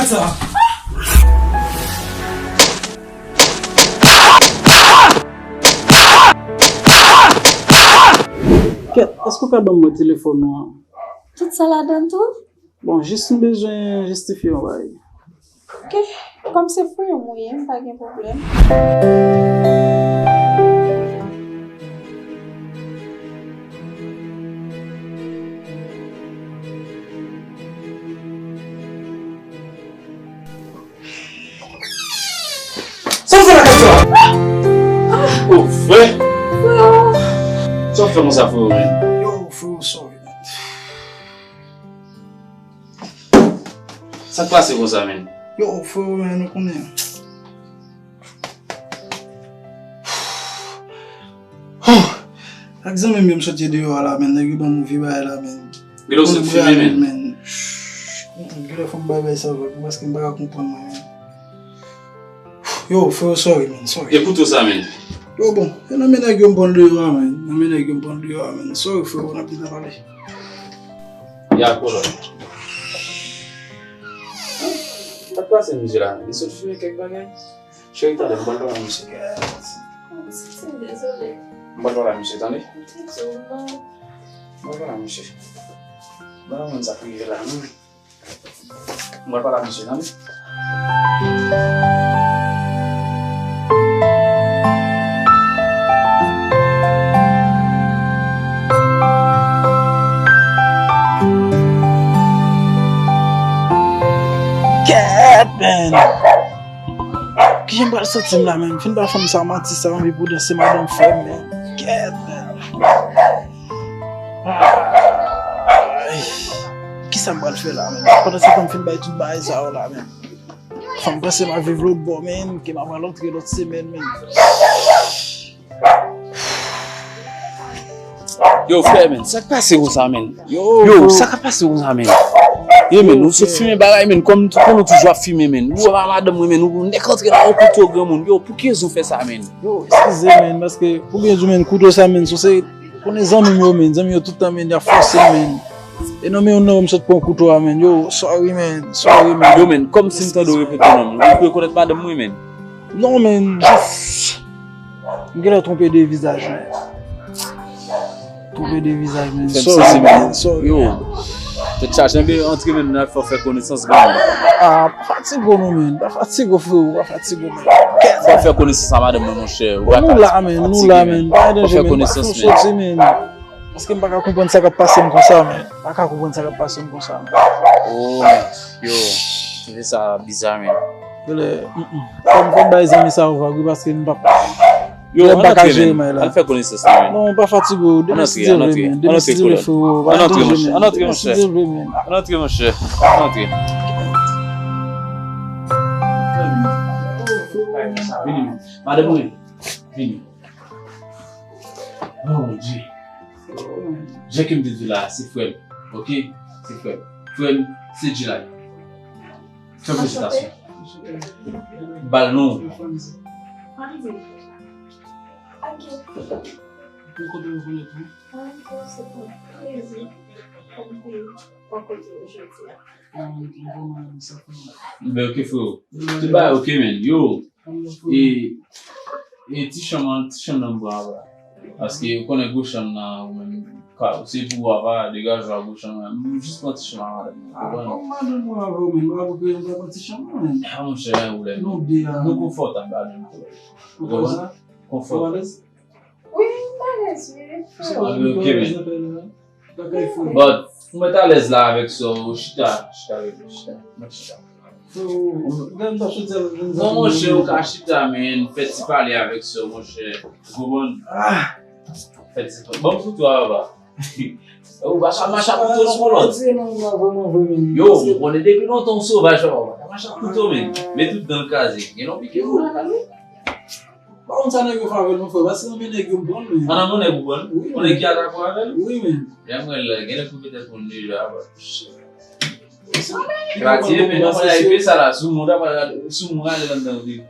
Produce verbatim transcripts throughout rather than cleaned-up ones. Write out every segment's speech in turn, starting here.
Kèt, èske w ka ban mwen telefòn ou an? Tout sa ladan tou? Bon, jis m bezwen jistifye yon bagay. Ok, kòm se frè m ou ye, m pa gen pwoblèm. Sa w fè lakay sa? O, frè! Frè! Sa w fè konsa, frè, menn? Yo, frè, sorry, man. Sa k pase konsa, menn? Yo, frè, menn, ou konnen. Ak zanmi m yo m sot ye deyò a la, menn. Nèg yo ban m yon vye bagay la, menn. Genlè w sot fimen, menn. Genlè fò m bay bagay sa vag, paske m pa ka konprann mwen, menn. Yo, frè, sorry, menn, sorry. E kouto sa, menn? Yo, bon, e nan men nèg yo m pran l deyò a, menn. Nan men nèg yo m pran l deyò a, menn. Sorry, frè, n ap gentan pale. Ya, kolòn. Sa k pase, misye la? Li sot fimen kèk bagay? Cheri, tande, m pral pale a misye. Kèt. M santi m dezole. M pral pale a misye, tande? M te di w non. M pral pale a misye. Ban mwen sa k rive la, non. M pral pale a misye, tande? Kèt, menn! Kijan m pral santi m la menm? Fin ba fanm sa manti sa anvi pou danse madanm frè m, menn. Kèt, menn. Ay. Kisa m pral fè la menm? Pandan se tan m fin bay tout bagay sa yo la menm. Fò m panse m ap viv lòt bò, menn, ke m ap pral antre lòt semèn, menn. Yo, frè, menn, sa k pase konsa, menn? Yo, sa k ap pase konsa, menn? Yo, menn, ou sot fimen bagay, menn, kòm tou, konnen w toujou ap fimen, menn. Ou wè madanm mwen, menn, ou nèk antre la, ou koute w granmoun. Yo, pou ki rezon w fè sa, menn? Yo, eskize, menn, paske pou byen di w, menn, kouto sa, menn, sou se, konnen zanmi m yo, menn, zanmi m yo tout tan, menn, y ap fòse m, menn. E nan men youn nan yo, m sot pran kouto a, menn. Yo, sorry, menn, sorry, menn. Yo, menn, kòm si m tande w repete non m, ou rekonèt madanm mwen, menn? Non, menn, jis. M genlè twonpe de vizaj, menn. Twonpe de vizaj, menn. Fè m sezi, menn. Sorry, menn. Yo. Tèt chaje, antre, menn, n al fè, fè konesans, granmoun. Ah, pa fatige w non, menn. Pa fatige w, freo. Pa fatige w, menn. Fò w fè konesans a madanm mwen, monchè. Ou pa ka fatige, menn. Nou la, menn. Pa gen danje, menn. Pa fè konesans, menn. Paske m pa ka konprann sa k ap pase m konsa, menn. M pa ka konprann sa k ap pase m konsa, menn. Oh, menn. Yo. Tande sa biza, menn. Genlè, mm, mm. Fò m, fò m bay zanmi sa yo vag, wi, paske m p ap, yo, genlè m pa ka jere may la. Ann fè konesans la, menn. Non, pa fatige w. Demen si Dye vle, menn. Demen si Dye vle, freo. Ann antre, monchè. Ann antre, monchè. Demen si Dye vle, menn. Ann antre, monchè. Ann antre. Vini, menn. Madanm mwen, vini. Oh, Bondye. Jan ke m te di w la, se frè m. Ok? Se frè m. Frè m, se Djilay. Fè prezentasyon. Ba l non. Ann di. Ok. Mwen kontan rekonèt ou. Mwen menm tou, se pou plezi pou m te bò kote w jodi a. Ah, mwen te vrèman renmen sa, frè m. Ben, ok, freo. Tout bagay ok, menn. Yo, e, e ti chanm an, ti chanm nan m pran apa. Paske ou konnen gwo chanm nan, ou menm, ka, se pou w apa, degaje w ak gwo chanm nan. M jis pran ti chanm a madanm mwen, ou konprann? Ah, kòm madanm mwen avè w, menn, m pa pou ke m ta pran ti chanm nan, menn. Ah, monchè, pa gen pwoblèm. Nou de a. Nou konfòtab ladan l. Ou konprann? Konfòtab. Ou alèz? Wi, m alèz, wi. Ah, ok, menn. But, ou mèt alèz la avèk sè w, chita, chita, chita, mèt chita. Non, monchè, ou ka chita, menn, fè ti pale avèk sè w, monchè. Ou konprann? Fè ti pale. Ban m kouto a, papa. Ou pa ka mache ak kouto non, mon lòt. Yo, m konnen depi lontan w sovaj, papa. Ou pa ka mache ak kouto, menn. Met tout dan l kraze. Gen lè w pike moun lakay ou. Pa konn sa nèg yo fè avè l non, frè, paske nan men nèg yo m pran l, men. An, nan men nèg ou pran l? Wi, men. Yon nèg ki atak ou avè l? Wi, men. Lè m wè l la, gen lè koupe tèt moun deja, bò. Sa men. Epa ti epe non, konn epe sa la, sou moun, ta pral sou moun, ale anndan wi.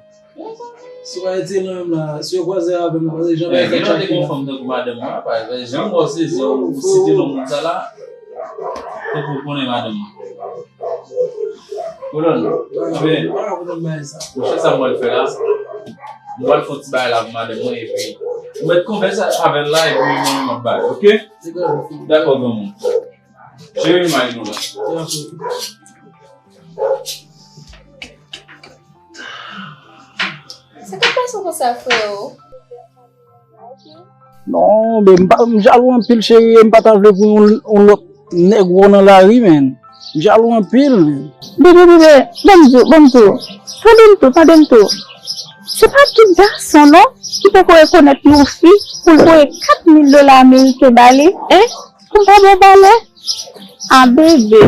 Si w pa retire nan menm la, si yo kwaze avè m la, paske jan bagay sa tchake la. Gen lè w te gen fanm tankou madanm mwen, pa, jan m wè w sezi, ou site non moun sa la, tankou w konnen madanm mwen. Kolòn, men, monchè, sa m pral fè la, m pral fè yon ti bagay la pou madanm mwen, epi ou mèt konvèse avè l la, epi mwen menm m ap bay, oke? Dakò, granmoun. Cheri, m al nou la. Sa k ap pase w konsa, freo? Non, men m pa, m jalou anpil, cheri, e m pa ta vle pou yon, yon lòt nèg wè w nan lari, menn. M jalou anpil, menn. Bebe, bebe, ban m di w, ban m di w. Tande m tou, tande m tou. Se pa tout gason, non, ki poko rekonèt yon fi pou l voye kat mil dola ameriken ba li, en? Pou m pa ba w valè? A, bebe.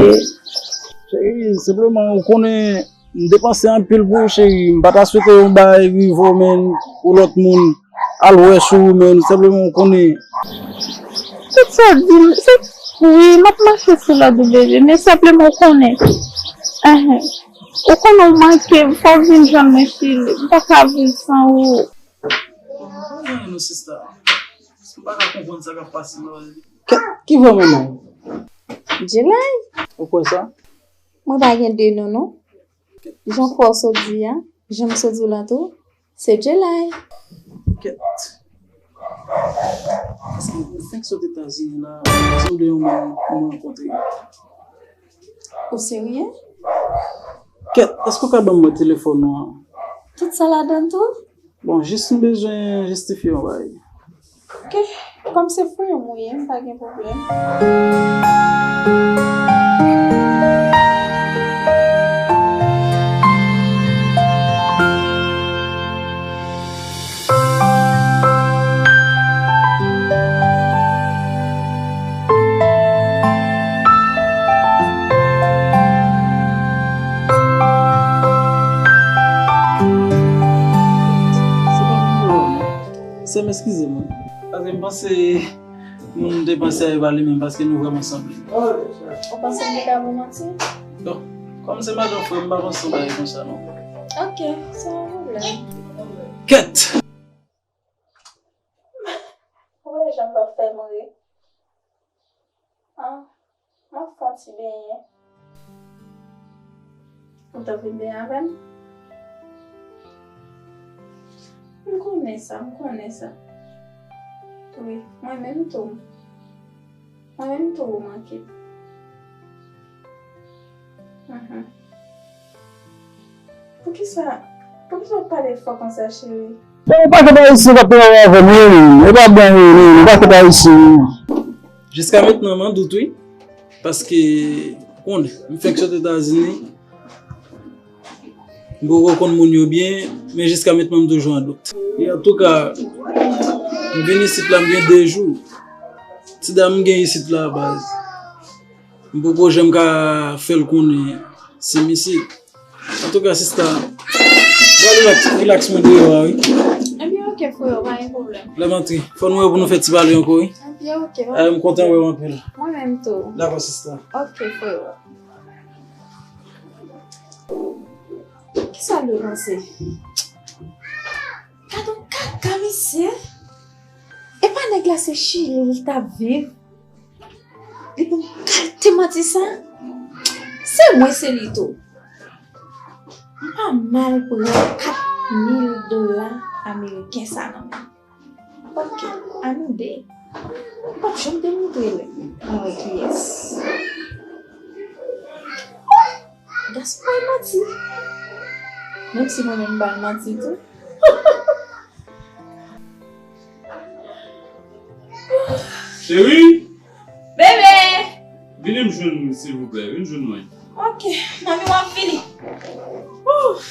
Cheri, senpleman, ou konnen, m depanse anpil pou ou, cheri. M pa ta swete yon bagay rive w, menn, pou lòt moun al wè sou ou, menn. Senpleman, ou konnen. Tout sa w di m, se, wi, m ap mache sou lòd ou, bebe, men senpleman, ou konnen. Enhen. Ou konnen w manke m, fò w vin jwenn mwen, cheri. M pa ka viv san ou. Mwen pa konprann nou, sista. M pa ka konprann sa k ap pase la. Kèt, ki vwa manman w? Jelay. Ou kwè sa? Mwen pa gen de non, non. Jan kwè w sot di a, jan m sot di w la tou, se Jelay. Kèt. Paske mwen fenk sot Etazini la, sanble yon moun mwen rankontre. Ou serye? Kèt, èske w ka ban mwen telefòn ou an? Tout sa ladan tou? Bon, jis m bezwen jistifye yon bagay. Oke, kòm se frè m ou ye, m pa gen pwoblèm. Sè m, eskize mwen. Paske m panse moun m te panse a yo pa li menm, paske nou vrèman sanble. Ou panse m te ka ba w manti? Bon, kòm se madanm frè m, m pa panse yon bagay konsa non. Oke, se yon pwoblèm. Kèt! Ou wè jan w ap fè m ri? An, m ap fè yon ti benyen. Ou t ap vin benyen avè m? M konnen sa, m konnen sa. Wi, mwen menm tou. Mwen menm tou ou manke. Mhm. Poukisa, poukisa w pale fò konsa, cheri? Bon, yon pakèt ayisyen k ap travay avè m, wi, wi. E pa bon, wi, wi, yon pakèt ayisyen, wi. Jiska mentnan, m an dout, wi. Paske, ou konnen, m fenk sot Etazini. M poko konn moun yo byen, men jiska mentnan m toujou an dout. E antouka, m vin isit la, m gen de jou. Ti dam m gen isit la, baz. M poko janm ka fè l konnen si m isit. Antouka, sista, w a rilaks, rilaks mwen deyò a, wi. Ebyen, oke, freo, pa gen pwoblèm. Lè m antre, fò nou wè pou nou fè ti pale ankò, wi. Ebyen, oke, pa gen pwoblèm. M kontan wè w anpil. Mwen menm tou. Dakò, sista. Oke, freo. Kisa l dwe panse? Gad on kaka, mesye. Epa nèg la se Chili li t ap viv. Li ban m kalite manti sa. Se mwen, se li tou. M pa mal pran kat mil dola ameriken sa nan men. Ok, a nou de. M p ap janm demontre l nan lòt pyès. Gason bay manti. Menm si mwen menm m ba l manti tou. Cheri! Bebe! Vini m jwenn ou, silvouplè. Vin jwenn mwen. Ok, manmi, w ap vini. Ouh.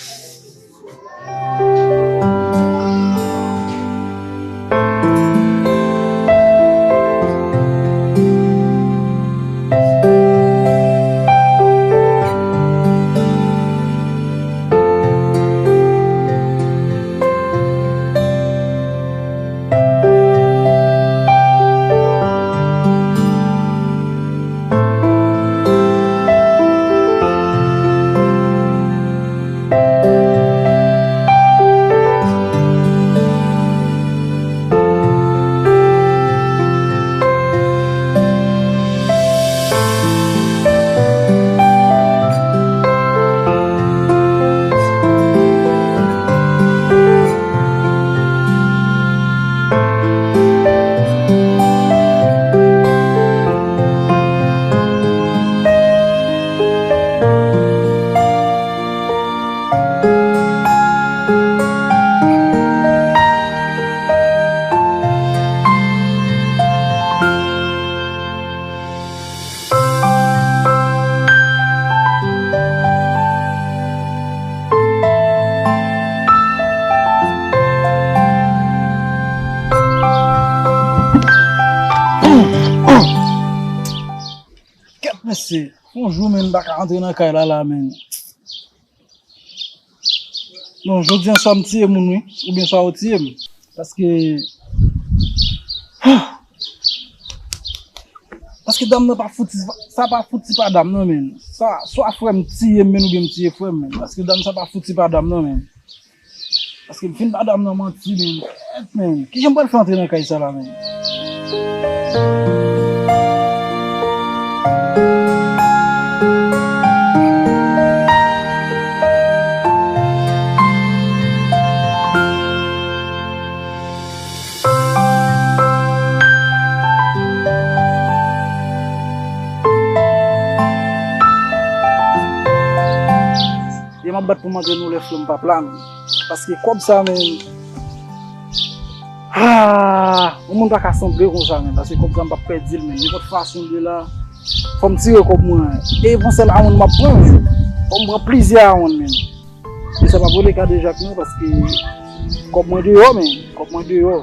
Mesye, yon jou, menn, m pa ka antre nan kay la, la, menn. Non, jodi an, swa m tiye moun, wi, oubyen swa yo tiye m. Paske, paske dam nan pa fouti, sa pa fouti pa dam nan, menn. Sa, swa frè m tiye m, menn, oubyen m tiye frè m, menn. Paske dam sa pa fouti pa dam nan, menn. Paske m fin ba dam nan manti, menn. Kèt, menn. Kijan m pral fè antre nan kay sa la, menn? E m ap bat pou m antre nan lè flo m p ap la, menn. Paske kòb sa, menn. Ah, yon moun pa ka sanble konsa, menn. Paske kòb sa m p ap pèdi l, menn. Nenpòt fason de la, fò m tire kòb mwen. E yon sèl awann m ap pran, menn. Fò m pran plizyè awann, menn. E sa p ap rele kadejak, non, paske kòb mwen deyò, menn. Kòb mwen deyò.